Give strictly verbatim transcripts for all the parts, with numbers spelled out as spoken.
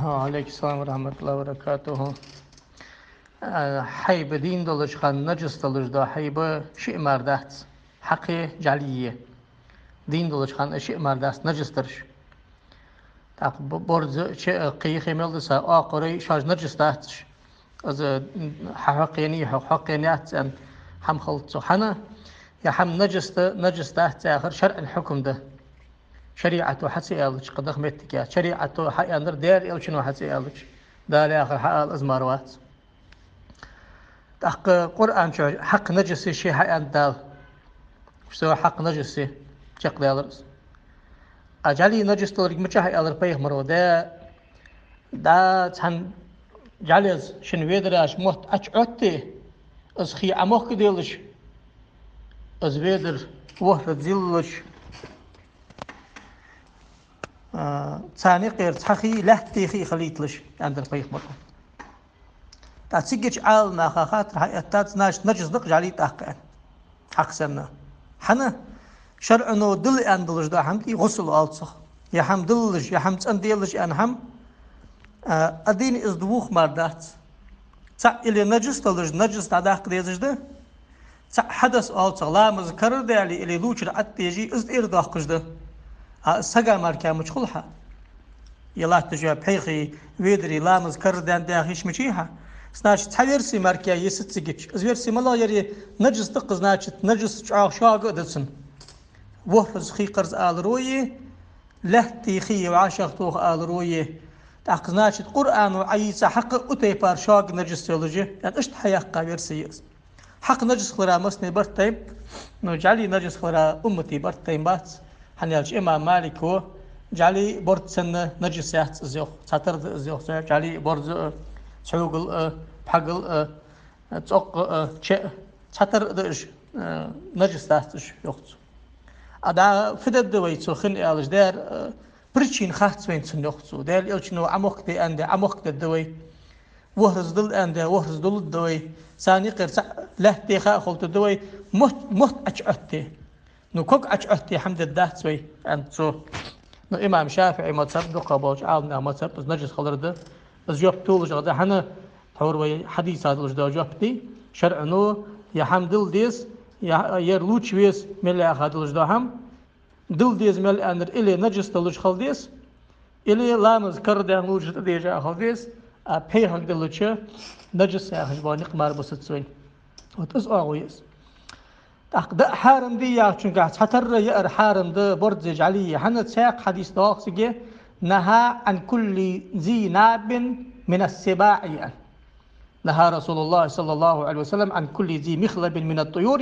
وعليكم السلام ورحمة الله وبركاته. А, хьайба дийна долча хана нажас долаш дола хьайба шиъ мара дац: хьакхе, жӀале. Дийна долча хана шиъ мара дац нажас дараш. ТӀаккха бо-, борз а, ча а, кхы а мел да са, оакхараш шоаш нажас дац. Из, м, хьа хьокхене, хьо хьокхене яц аьнна хӀама хилац цу. ХӀана? Е хӀама нажас да, нажас дац яхар шарӀан хьукам да. ШариӀато хьа ца аьлча, кхы дӀа моттиг яц. ШариӀато хьааьннар Даьла Элчано хьа ца аьлча, Дала яхар хьаала из мара вац. ТӀаккха Къуръан чу хьакха нажас я ше хьааьннад Дала. Всё, хьакха нажас я, чакхдаьлар из. А жӀале нажас долга мичахьа аьлар пайхамаро? Да, да, цхьан жӀалез шин ведараш мотт Ӏочуоттаде, из хий Ӏомохкаделаш, из ведар ворхӀазза йиллалаш, а, царна юкъера цхьа хий лаьтта хий хилийталаш, аьннадар пайхамаро. ТӀаккха цигача Ӏаламнаха хаттар хьаэттад, значит, нажас да-кх жӀале тӀаккха аьнна. Хьакха санна. ХӀана? ШарӀо дилла аьнна долаш дола хӀама да гӀусл оалаш. Е хӀама диллалаш, е хӀама цӀенделаш аьнна хӀама, а, а дийна из двух мара дац. ЦаӀ или нажас долаш, нажас дӀадаккха дезаш да. ЦаӀ хьадас оалаш, ламаз карардаьле или лувчар Ӏодеже, из тӀера доаккхаш да. А из сага мара кхы мича хул хьа? Е латташ йола пхьегӀа, ведар ламаз карардаьнна даьха йиш мичай хьа? Значит, цхьа версия мара кхы йисац цигача. Из версия малагӀа я? Нажас да-кх, значит, нажас чӀоагӀа шога а да цун. ВорхӀазза хий кхарза аларо е, лаьтта хий вӀашагӀтоха аларо е. ТӀаккха, значит, Къуръано Ӏайийца хьакха укх тайпара шога нажас йолаш я, аьнна, иштта хьаяьккха версия я из. Хьакха нажас хилара массане барт тайнаб, но жӀале нажас хилара уммата барт тайнабац. ХӀана аьлча имам Малико жӀале борз санна нажас яц из йоах, цхьатарра да из йоах цо, жӀале, борз а, цхьогал а, пхьагал а, цӀокъ а, ча а, цхьатарра да уж, а, нажас дац уж йоах цо. А дӀа фу дергда вай цо хин аьлча, дера, а, причина хац вайна цун йоах цо. Даьла Элчано Ӏомохкаде аьннад, Ӏомохкадергда вай. ВорхӀазза дилла аьннад, ворхӀазза дулларгда вай. Царна юкъера цаӀ лаьтта хий хилийтаргда вай. Мотт, мотт Ӏочуоттаде. Ну, ког Ӏочуоттаде хӀама дергдац вай, аьннад цо. Ну, имам ШафиӀий мазхӀаб, дукхагӀболча Ӏаламнаьха мазхӀаб, из нажас хилар да. Из жоп толаш а да, хӀана, тхьовра вай хьадийца долаш дола жоп да, шарӀо е хӀама дилла деза, е, е лувча веза мел яха долаш дола хӀама, дилла деза мел аьннар или нажас долаш хила деза, или ламаз карардаьнна лувчар тӀадежа хила деза, а пхьегӀа диллача нажас яхаш бола никъ мара бусац вайна. Вот из оагӀув я из. ТӀаккха даа хьарам дий яхачунгахь цхьатарра яар хьарам да, борз е, жӀале е. ХӀана? Цхьаькха хьадис доагӀа цига: «نهى عن كل ذي ناب من السباع», аьнна. «نهى رسول الله صلى الله عليه وسلم عن كل ذي مخلب من الطيور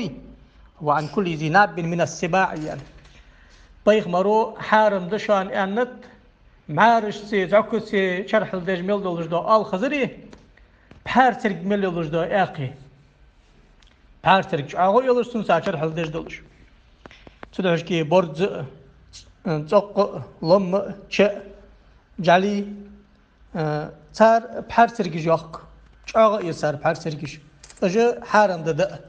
وعن كل ذي ناب من السباع», аьнна. Пайхамаро хьарам да шоана аьннад мӀарашцеи зӀокацеи чархьал деш мел долаш дола оалхазари, пхьарцарга мел йолаш дола аькхи. Пхьарцарг чӀоагӀа йолаш, цунца чархьал деш долаш. Цудухьа шки борз а, цӀокъ а, лом а, ча а, жӀале а, цар пхьарцаргаш йохк. ЧӀоагӀа я цар пхьарцаргаш. Уж хьарам да даа.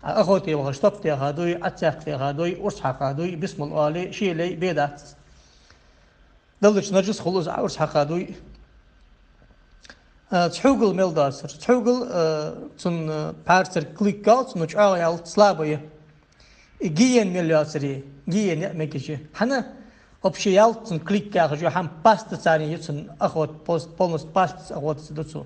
А охоте вахаш топ теха дой, Ӏацаькх теха дой, урс хьаха дой, бисмал оале, шелай бе дац. Даллача нажас хул из, а урс хьаха дой. А, цхьогал мел доацар. Цхьогал, а, цун, а, пхьарцарг клык ялац, но чӀоагӀа ялац, слабо я. И гиен мел йоацар, гиен яа мегаш я. ХӀана? Вообще ялац цун клык яхаш йола хӀама, паста царна я цун, охота, пос-, полностью пастаца охотиться ду цо.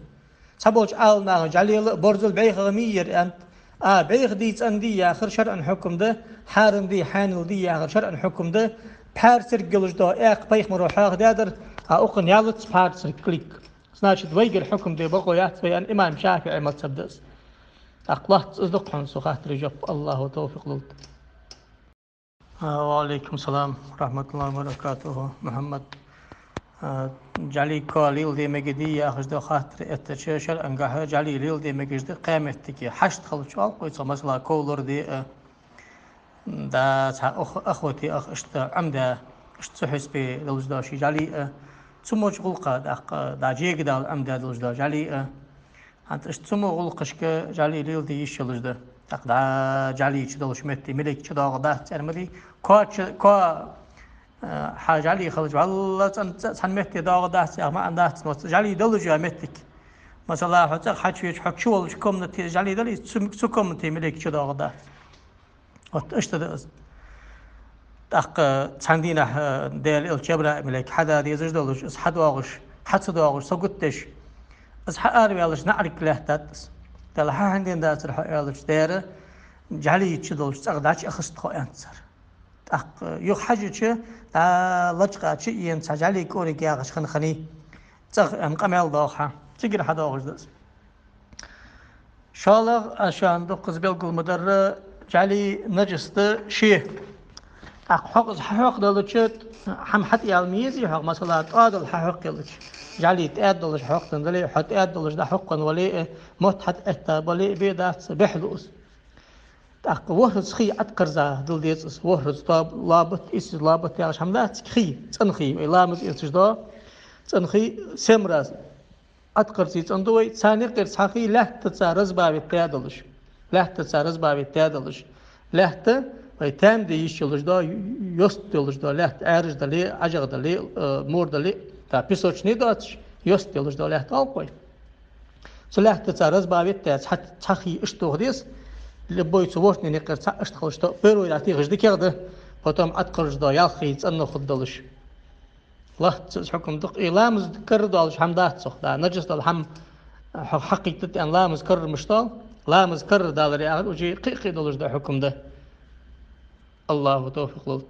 Цхьаболча Ӏаламнаха жӀалел а, борзал а бӀехагӀа ма йий ер аьннад. А, бӀеха дий, цӀена дий яхар шарӀан хьукам да, хьарам дий, хьанал дий яхар шарӀан хьукам да. Пхьарцарг йолаш дола аькх пайхамаро хьоахадаьдар, а укхун ялац пхьарцарг клык. Значит, вайгара хьукам де бокъо яц вай аьнна имам ШафиӀий мазхӀаб да из. ТӀаккха лоацца из да-кх хьона цу хаттара жоп, АллахӀа товфикъ лулда. А, ва Ӏалайкум салам ва рахьматуллахӀи ва баракатухӀ, Мухьаммад. А, жӀале коа леладе мегаш дий яхаш дола хаттар эттача, шарӀангахьа жӀале леладе мегаш да кхаь моттиге. Хьашт хилча оал-кх вай цох, масала, ков лораде а, да, цхьа ох-, охоте а, иштта Ӏомаде, иштта цу хьисапе долаш дола ши жӀале а, цу моча гӀулакха, тӀаккха, да, жега дала Ӏомаде долаш дола жӀале а. ХӀанз иштта цу мо гӀулакхашка жӀале леладе йиш йолаш да. ТӀаккха, да, жӀале чу долаш метте милек чу доагӀа дац цӀермари. Коа чу, коа Хьа жӀали хилча, валлахӀи, цӀен-, цӀ-, цхьан метте доагӀаргдац яха маӀан дац, моц жӀали долаш йола моттиг. Масала, хьо цӀагӀа хьачувеча, хьо чу волча комнате жӀали дале, цу, цу комнате малейк чудоагӀаргдац. Вот иштта да из. ТӀаккха цхьан дийнахьа, э, Даьла элча Жабраил малейк хьада дезаш долаш, из хьадоагӀаш, хьа ца доагӀаш, саготдеш, из хьаараваьлча, наӀарга лаьттад из. Далла, хьа хӀана денна дацар хьо аьлча, дера, жӀали чу долча цӀагӀа дӀачуэхац тхо, аьннад цар. ТӀаккха юха хьажача, дӀа лачкъа чуена цхьа жӀали кӀориг ягӀаш хинна хиннай. ЦӀагӀа, аьнна, къамаьл доагӀа хьа. Цигара хьадоагӀаш да из. ШоллагӀа, аз шоана дуккхаза белгал ма дарра, жӀали нажас да ше. ТӀаккха хьокха из хьахьокхаделча, хӀама хьатӀаяла ма езий хьогӀ, масала, тӀоадал хьахьокхаелча. ЖӀали тӀаьда долаш хьокхаденна дале а, хьо тӀаьда долаш дӀахьокхаденна вале а, мотт хьатӀаэтта бале а, бе дац, бӀехлу из. ТӀаккха ворхӀазза хий Ӏоткъарза дила деза из, ворхӀазза тоба лоабат, ийсазза лоабат яхаш хӀама дац, хий, цӀена хий, вай ламаз эцаш дола цӀена хий, семь раз Ӏоткъарза цӀенду вай, царна юкъера цхьа хий лаьттаца разбавить даь долаш. Лаьттаца разбавить даь долаш. Лаьтта, вай таьман де йиш йолаш дола, йост йолаш дола лаьтта, Ӏаьржа дале, ӀажагӀа дале, э, мора дале, тӀа песочный доацаш, йост йолаш дола лаьтта оал-кх вай. Цу лаьттаца разбавить даь, цхьа, цхьа хий иштта тоха деза, любой цу ворхӀаннен юкъера цхьаъ иштта хилча, то первый раз техаш дикагӀа да, потом Ӏоткъарза дола ялх хий цӀена хургдолаш. Лаьтта цу хьукам да-кх, и ламаз карара доалаш хӀама дац цох, да, нажас дола хӀама хьо хьакхийттад аьнна ламаз карара мишта доал, ламаз карара даларе ахар уже кхы а, кхы а долаш да хьукам да. АллахӀа товфикъ лолда.